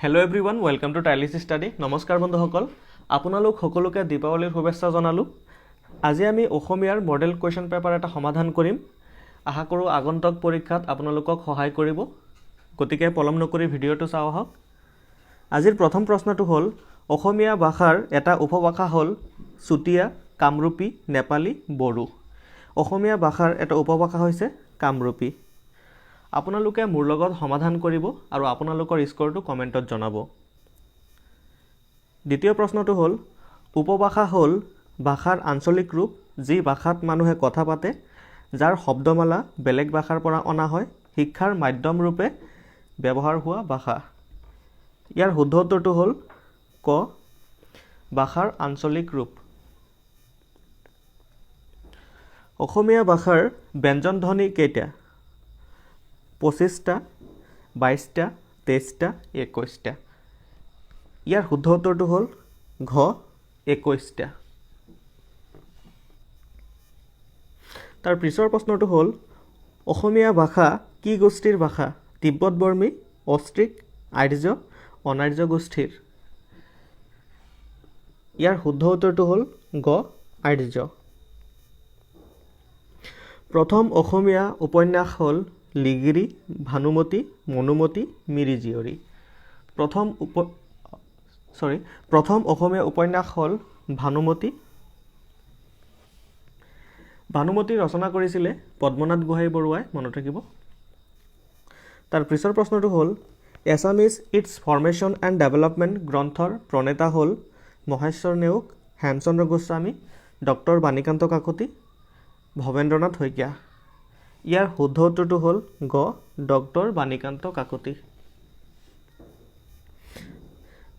Hello everyone, welcome to Tylish Study. নমস্কাৰ বন্ধুসকল, আপোনালোক সকলোকে দীপাৱলীৰ শুভেচ্ছা জনালোঁ। আজি আমি অসমীয়াৰ মডেল কুৱেশ্যন পেপাৰ এটা সমাধান কৰিম। আশা কৰোঁ আগন্তুক পৰীক্ষাত আপোনালোকক সহায় কৰিব। গতিকে পলম নকৰি ভিডিঅ'টো চাওঁ আহক। আজিৰ প্ৰথম প্ৰশ্নটো হ'ল, অসমীয়া ভাষাৰ এটা উপভাষা হ'ল চুতীয়া, কামৰূপী, নেপালী, বড়ো। অসমীয়া ভাষাৰ এটা উপভাষা হৈছে কামৰূপী। আপোনালোকে মোৰ লগত সমাধান কৰিব আৰু আপোনালোকৰ স্ক'ৰটো কমেণ্টত জনাব। দ্বিতীয় প্ৰশ্নটো হ'ল, উপভাষা হ'ল ভাষাৰ আঞ্চলিক ৰূপ যি ভাষাত মানুহে কথা পাতে, যাৰ শব্দমালা বেলেগ ভাষাৰ পৰা অনা হয়, শিক্ষাৰ মাধ্যম ৰূপে ব্যৱহাৰ হোৱা ভাষা। ইয়াৰ শুদ্ধ উত্তৰটো হ'ল ক, ভাষাৰ আঞ্চলিক ৰূপ। অসমীয়া ভাষাৰ ব্যঞ্জন ধ্বনি কেইটা? 25টা, 22টা, 23টা, 21টা। ইয়াৰ শুদ্ধ উত্তৰটো হ'ল ঘ, 21টা। তাৰ পিছৰ প্ৰশ্নটো হ'ল, অসমীয়া ভাষা কি গোষ্ঠীৰ ভাষা? তিব্বত বৰ্মী, অষ্ট্ৰিক, আৰ্য, অনাৰ্য গোষ্ঠীৰ। ইয়াৰ শুদ্ধ উত্তৰটো হ'ল গ, আৰ্য। প্ৰথম অসমীয়া উপন্যাস হ'ল লিগিৰী, ভানুমতী, মনুমতী, মিৰি জীয়ৰী। প্ৰথম অসমীয়া উপন্যাস হ'ল ভানুমতী। ভানুমতী ৰচনা কৰিছিলে পদ্মনাথ গোহাঁই বৰুৱাই, মনত ৰাখিব। তাৰ পিছৰ প্ৰশ্নটো হ'ল, Assamese its formation and development গ্ৰন্থৰ প্ৰণেতা হ'ল মহেশ্বৰ নেওগ, হেমচন্দ্ৰ গোস্বামী, ডক্টৰ বাণীকান্ত কাকতি, ভৱেন্দ্ৰনাথ শইকীয়া। ইয়াৰ শুদ্ধ উত্তৰটো হ'ল গ, ডক্টৰ বাণীকান্ত কাকতি।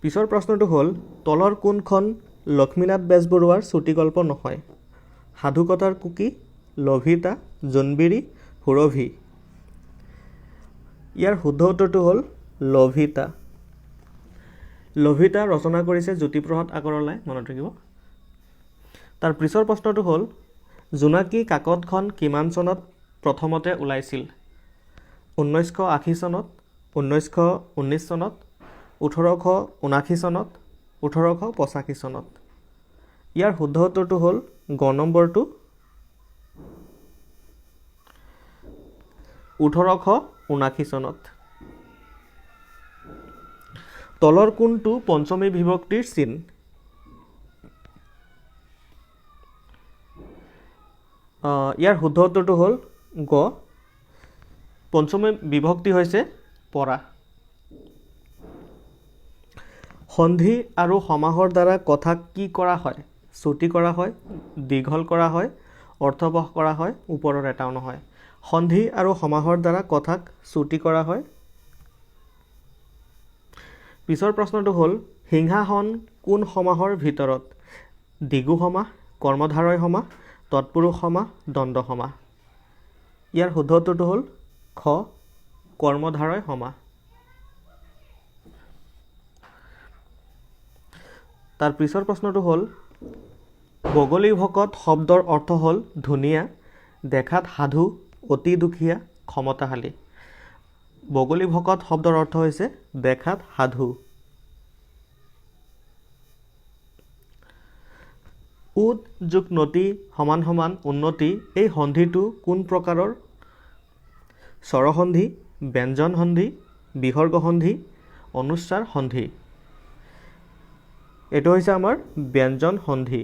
পিছৰ প্ৰশ্নটো হ'ল, তলৰ কোনখন লক্ষ্মীনাথ বেজবৰুৱাৰ চুটিগল্প নহয়? সাধুকথাৰ কুকি, লভিতা, জোনবিৰি, সুৰভি। ইয়াৰ শুদ্ধ উত্তৰটো হ'ল লভিতা। লভিতা ৰচনা কৰিছে জ্যোতিপ্ৰসাদ আগৰৱালাই, মনত ৰাখিব। তাৰ পিছৰ প্ৰশ্নটো হ'ল, জোনাকী কাকতখন কিমান চনত প্ৰথমতে ওলাইছিল? 1980 চনত, 1919 চনত, 1879 চনত, 1885 চনত। ইয়াৰ শুদ্ধ উত্তৰটো হ'ল গ নম্বৰটো, 1879 চনত। তলৰ কোনটো পঞ্চমী বিভক্তিৰ চিন? ইয়াৰ শুদ্ধ উত্তৰটো হ'ল গ, পঞ্চমী বিভক্তি হৈছে পৰা। সন্ধি আৰু সমাসৰ দ্বাৰা কথাক কি কৰা হয়? চুটি কৰা হয়, দীঘল কৰা হয়, অৰ্থবহ কৰা হয়, ওপৰৰ এটাও নহয়। সন্ধি আৰু সমাসৰ দ্বাৰা কথাক চুটি কৰা হয়। পিছৰ প্ৰশ্নটো হ'ল, সিংহাসন কোন সমাসৰ ভিতৰত? দ্বিগু সমাস, কৰ্মধাৰয় সমাস, তৎপুৰুষ সমাস, দ্বন্দ্ব সমাস। ইয়াৰ শুদ্ধ উত্তৰটো হ'ল খ, কৰ্মধাৰয় সমাস। তাৰ পিছৰ প্ৰশ্নটো হ'ল, বগলী ভকত শব্দৰ অৰ্থ হ'ল ধুনীয়া, দেখাত সাধু, অতি দুখীয়া, ক্ষমতাশালী। বগলী ভকত শব্দৰ অৰ্থ হৈছে দেখাত সাধু। উদ যোগ নতি সমান সমান উন্নতি, এই সন্ধিটো কোন প্ৰকাৰৰ? স্বৰসন্ধি, ব্যঞ্জন সন্ধি, বিসৰ্গ সন্ধি, অনুস্বাৰ সন্ধি। এইটো হৈছে আমাৰ ব্যঞ্জন সন্ধি।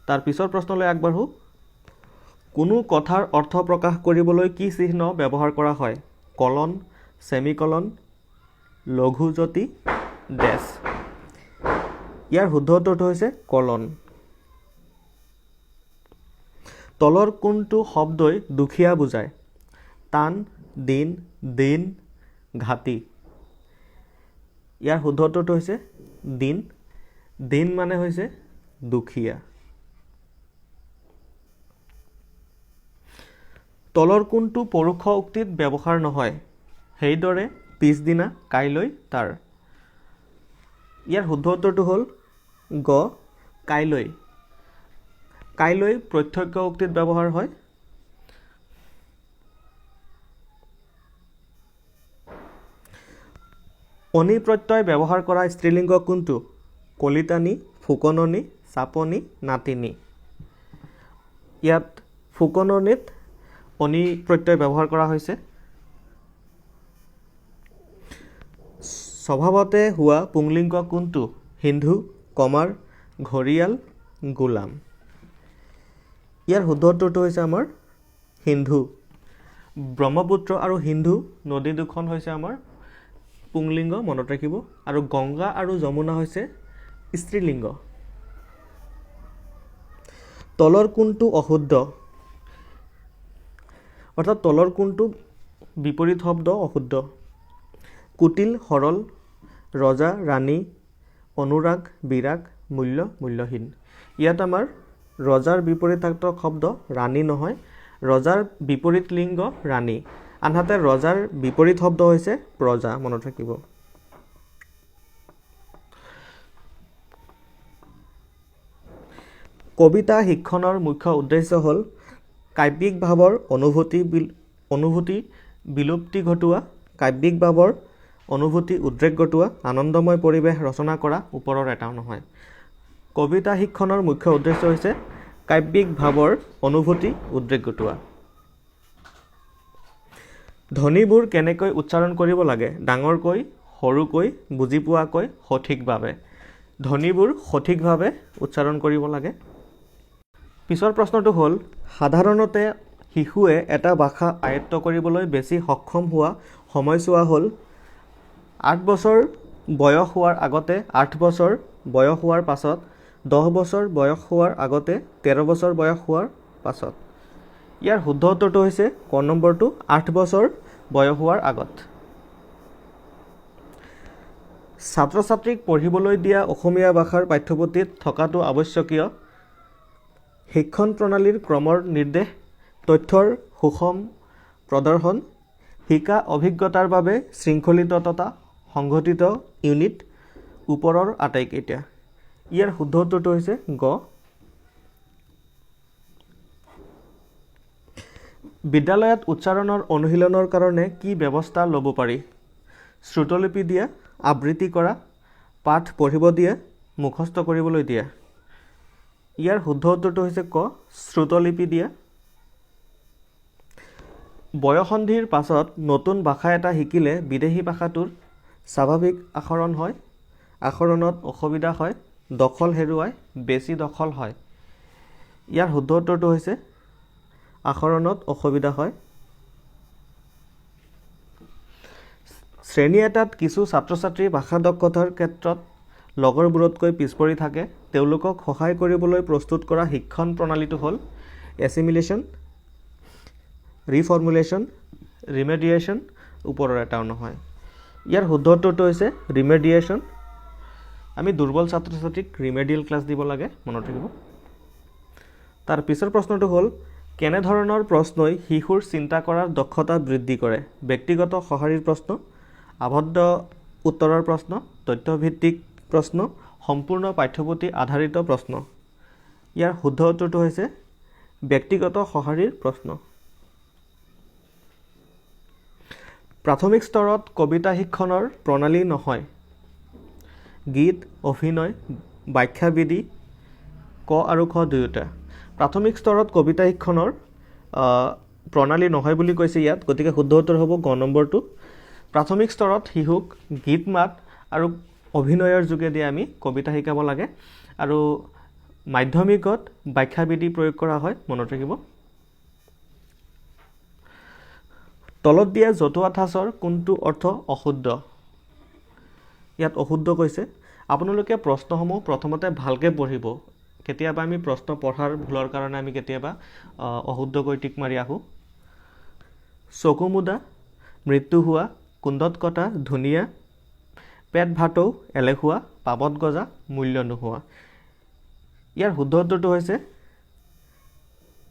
তাৰ পিছৰ প্ৰশ্নলৈ আগবাঢ়ো। কোনো কথাৰ অৰ্থ প্ৰকাশ কৰিবলৈ কি চিহ্ন ব্যৱহাৰ কৰা হয়? কলন, ছেমিকলন, লঘুযতি, ডেছ। ইয়াৰ শুদ্ধ উত্তৰটো হৈছে কলন। তলৰ কোনটো শব্দই দুখীয়া বুজায়? টান, দিন, দিন, ঘাটি। ইয়াৰ শুদ্ধ উত্তৰটো হৈছে দিন। দিন মানে হৈছে দুখীয়া। তলৰ কোনটো পৰোক্ষ উক্তিত ব্যৱহাৰ নহয়? সেইদৰে, পিছদিনা, কাইলৈ, তাৰ। ইয়াৰ শুদ্ধ উত্তৰটো হ'ল গ, কাইলৈ। কাইলৈ প্ৰত্যক্ষ উক্তিত ব্যৱহাৰ হয়। অনি প্ৰত্যয় ব্যৱহাৰ কৰা স্ত্ৰীলিংগ কোনটো? কলিতানী, ফুকননী, চাপনি, নাতিনী। ইয়াত ফুকননীত অনি প্ৰত্যয় ব্যৱহাৰ কৰা হৈছে। স্বভাৱতে হোৱা পুংলিংগ কোনটো? সিন্ধু, কমাৰ, ঘৰিয়াল, গোলাম। ইয়াৰ শুদ্ধ উত্তৰটো হৈছে আমাৰ সিন্ধু। ব্ৰহ্মপুত্ৰ আৰু সিন্ধু নদী দুখন হৈছে আমাৰ পুংলিংগ, মনত ৰাখিব। আৰু গংগা আৰু যমুনা হৈছে স্ত্ৰীলিংগ। তলৰ কোনটো অশুদ্ধ? অৰ্থাৎ তলৰ কোনটো বিপৰীত শব্দ অশুদ্ধ? কুটিল, সৰল, ৰজা, ৰাণী, অনুৰাগ, বিৰাগ, মূল্য, মূল্যহীন। ইয়াত আমাৰ ৰজাৰ বিপৰীতাৰ্থক শব্দ ৰাণী নহয়, ৰজাৰ বিপৰীত লিংগ ৰাণী। আনহাতে ৰজাৰ বিপৰীত শব্দ হৈছে প্ৰজা, মনত ৰাখিব। কবিতা শিক্ষণৰ মুখ্য উদ্দেশ্য হ'ল কাব্যিক ভাৱৰ অনুভূতি বিলুপ্তি ঘটোৱা, কাব্যিক ভাৱৰ অনুভূতি উদ্ৰেক ঘটোৱা, আনন্দময় পৰিৱেশ ৰচনা কৰা, ওপৰৰ এটাও নহয়। কবিতা শিক্ষণৰ মুখ্য উদ্দেশ্য হৈছে কাব্যিক ভাৱৰ অনুভূতি উদ্ৰেক ঘটোৱা। ধ্বনিবোৰ কেনেকৈ উচ্চাৰণ কৰিব লাগে? ডাঙৰকৈ, সৰুকৈ, বুজি পোৱাকৈ, সঠিকভাৱে। ধ্বনিবোৰ সঠিকভাৱে উচ্চাৰণ কৰিব লাগে। পিছৰ প্ৰশ্নটো হ'ল, সাধাৰণতে শিশুৱে এটা ভাষা আয়ত্ব কৰিবলৈ বেছি সক্ষম হোৱা সময়ছোৱা হ'ল 8 বছৰ বয়স হোৱাৰ আগতে, 8 বছৰ বয়স হোৱাৰ পাছত, 10 বছৰ বয়স হোৱাৰ আগতে, 13 বছৰ বয়স হোৱাৰ পাছত। ইয়াৰ শুদ্ধ উত্তৰটো হৈছে ক নম্বৰটো, 8 বছৰ বয়স হোৱাৰ আগত। ছাত্ৰ ছাত্ৰীক পঢ়িবলৈ দিয়া অসমীয়া ভাষাৰ পাঠ্যপুথিত থকাটো আৱশ্যকীয় শিক্ষণ প্ৰণালীৰ ক্ৰমৰ নিৰ্দেশ, তথ্যৰ সুষম প্ৰদৰ্শন, শিকা অভিজ্ঞতাৰ বাবে শৃংখলিত তথা সংগঠিত ইউনিট, ওপৰৰ আটাইকেইটা। ইয়াৰ শুদ্ধ উত্তৰটো হৈছে গ। বিদ্যালয়ত উচ্চাৰণৰ অনুশীলনৰ কাৰণে কি ব্যৱস্থা ল'ব পাৰি? শ্ৰুতলিপি দিয়া, আবৃত্তি কৰা, পাঠ পঢ়িব দিয়া, মুখস্থ কৰিবলৈ দিয়া। ইয়াৰ শুদ্ধ উত্তৰটো হৈছে ক, শ্ৰুতলিপি দিয়া। বয়সন্ধিৰ পাছত নতুন ভাষা এটা শিকিলে বিদেশী ভাষাটোৰ স্বাভাৱিক আখৰণ হয়, আখৰণত অসুবিধা হয়, দখল হেৰুৱায়, বেছি দখল হয়। ইয়াৰ শুদ্ধ উত্তৰটো হৈছে আখৰণত অসুবিধা হয়। শ্ৰেণী এটাত কিছু ছাত্ৰ ছাত্ৰী ভাষা দক্ষতাৰ ক্ষেত্ৰত লগৰবোৰতকৈ পিছ পৰি থাকে, তেওঁলোকক সহায় কৰিবলৈ প্ৰস্তুত কৰা শিক্ষণ প্ৰণালীটো হ'ল এছিমিলেশ্যন, ৰিফৰ্মুলেশ্যন, ৰিমেডিয়েশ্যন, ওপৰৰ এটাও নহয়। ইয়াৰ শুদ্ধ উত্তৰটো হৈছে ৰিমেডিয়েশ্যন। আমি দুৰ্বল ছাত্ৰ ছাত্ৰীক ৰিমেডিয়েল ক্লাছ দিব লাগে, মনত ৰাখিব। তাৰ পিছৰ প্ৰশ্নটো হ'ল, কেনেধৰণৰ প্ৰশ্নই শিশুৰ চিন্তা কৰাৰ দক্ষতা বৃদ্ধি কৰে? ব্যক্তিগত সঁহাৰিৰ প্ৰশ্ন, আবদ্ধ উত্তৰৰ প্ৰশ্ন, তথ্যভিত্তিক প্ৰশ্ন, সম্পূৰ্ণ পাঠ্যপুথি আধাৰিত প্ৰশ্ন। ইয়াৰ শুদ্ধ উত্তৰটো হৈছে ব্যক্তিগত সঁহাৰিৰ প্ৰশ্ন। প্ৰাথমিক স্তৰত কবিতা শিক্ষণৰ প্ৰণালী নহয়। গীত, অভিনয়, ব্যাখ্যাবিধি, ক আৰু খ দুয়োটা। প্ৰাথমিক স্তৰত কবিতা শিক্ষণৰ প্ৰণালী নহয় বুলি কৈছে ইয়াত, গতিকে শুদ্ধ উত্তৰ হ'ব গ নম্বৰটো। প্ৰাথমিক স্তৰত শিশুক গীত মাত আৰু অভিনয়ৰ যোগেদি আমি কবিতা শিকাব লাগে আৰু মাধ্যমিকত ব্যাখ্যাবিধি প্ৰয়োগ কৰা হয়, মনত ৰাখিব। তলত দিয়া জতুৱা ঠাঁচৰ কোনটো অৰ্থ অশুদ্ধ? ইয়াত অশুদ্ধ কৈছে। আপোনালোকে প্ৰশ্নসমূহ প্ৰথমতে ভালকৈ পঢ়িব। কেতিয়াবা আমি প্ৰশ্ন পঢ়াৰ ভুলৰ কাৰণে আমি কেতিয়াবা অশুদ্ধকৈ টিক মাৰি আহোঁ। চকু মুদা, মৃত্যু হোৱা, কুন্দত কটা, ধুনীয়া, পেট ভাটৌ, এলেহুৱা, পাবত গজা, মূল্য নোহোৱা। ইয়াৰ শুদ্ধ উত্তৰটো হৈছে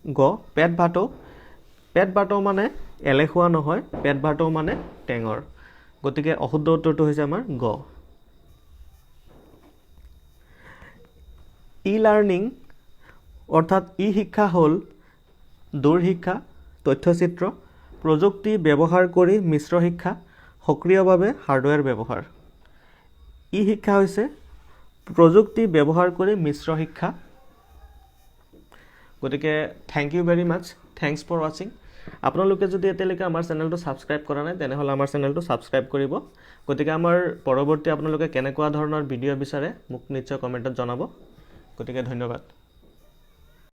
গ, পেট ভাটৌ। পেট ভাটৌ মানে এলেহুৱা নহয়, পেট ভাটৌ মানে টেঙৰ। গতিকে অশুদ্ধ উত্তৰটো হৈছে আমাৰ গ। ই লাৰ্ণিং অৰ্থাৎ ই শিক্ষা হ'ল দূৰ শিক্ষা, তথ্যচিত্ৰ, প্ৰযুক্তি ব্যৱহাৰ কৰি মিশ্ৰ শিক্ষা, সক্ৰিয়ভাৱে হাৰ্ডৱেৰ ব্যৱহাৰ। ই শিক্ষা হৈছে প্ৰযুক্তি ব্যৱহাৰ কৰি মিশ্ৰ শিক্ষা। গতিকে thank you very much, thanks for watching. আপোনালোকে যদি এতিয়ালৈকে আমাৰ চেনেলটো ছাবস্ক্ৰাইব কৰা নাই, তেনেহ'লে আমাৰ চেনেলটো ছাবস্ক্ৰাইব কৰিব। গতিকে আমাৰ পৰৱৰ্তী আপোনালোকে কেনেকুৱা ধৰণৰ ভিডিঅ' বিচাৰে, মোক নিশ্চয় কমেণ্টত জনাব। গতিকে ধন্যবাদ।